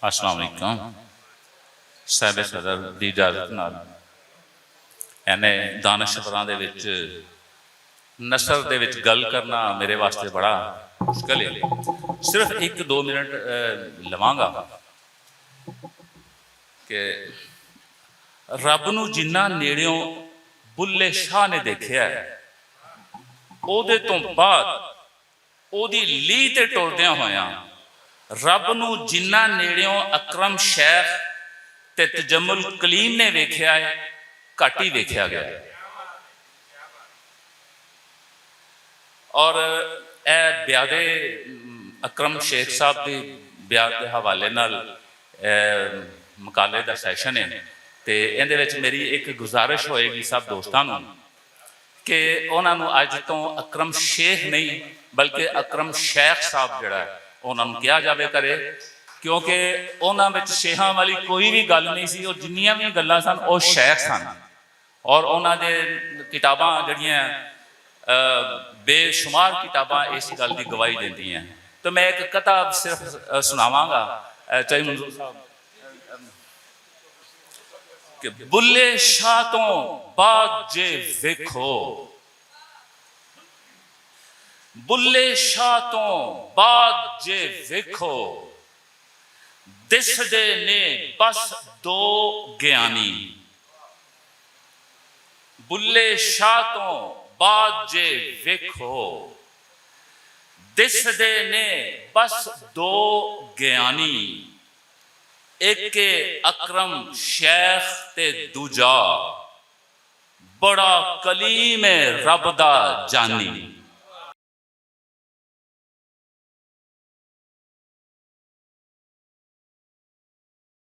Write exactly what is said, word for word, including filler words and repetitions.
السلام علیکم۔ صاحب صدر دی اجازت نال، اینے دانشوراں دے وچ نثر دے وچ گل کرنا میرے واسطے بڑا مشکل ہے۔ صرف ایک دو منٹ، اے، لواں گا کہ رب نو جنہ نیڑیوں بلے شاہ نے دیکھیا ہے، او دے تو بعد او دی لی تے ٹردیاں ہویاں رب نو جنہ نیڑیوں اکرم شیخ تے تجمل کلیم نے ویکھیا ہے، گھٹ ہی ویکھیا گیا۔ اور اے بیاد اکرم شیخ صاحب دی بیاد دے حوالے نال، اے، مقالے دا سیشن ہے، تے ایندے وچ میری ایک گزارش ہوئے گی سب دوستاں نوں کہ انہاں نوں اج تو اکرم شیخ نہیں، بلکہ اکرم شیخ صاحب جڑا ہے، انہاں نوں کہا جاوے کرے، کیونکہ انہاں وچ شیخاں والی کوئی بھی گل نہیں سی، اور جنیاں بھی گلاں سن، او شیخ سن۔ اور انہاں دے کتاباں جڑیاں، اہ، بے شمار کتاباں اس گل دی گواہی دیندیاں۔ تو میں ایک قطعہ صرف، اہ، سناواں گا، اہ، چاہے منظور صاحب، کہ بلے شاہ تو بعد جے ویکھو، بلے شاہ تو بعد جے ویکھو، دسدے نے بس دو گیانی۔ بلے شاہ تو بعد جے ویکھو، دسدے نے بس دو گیانی۔ ایک اکرم شیخ تے دوجا بڑا کلیم ہے رب دا جانی۔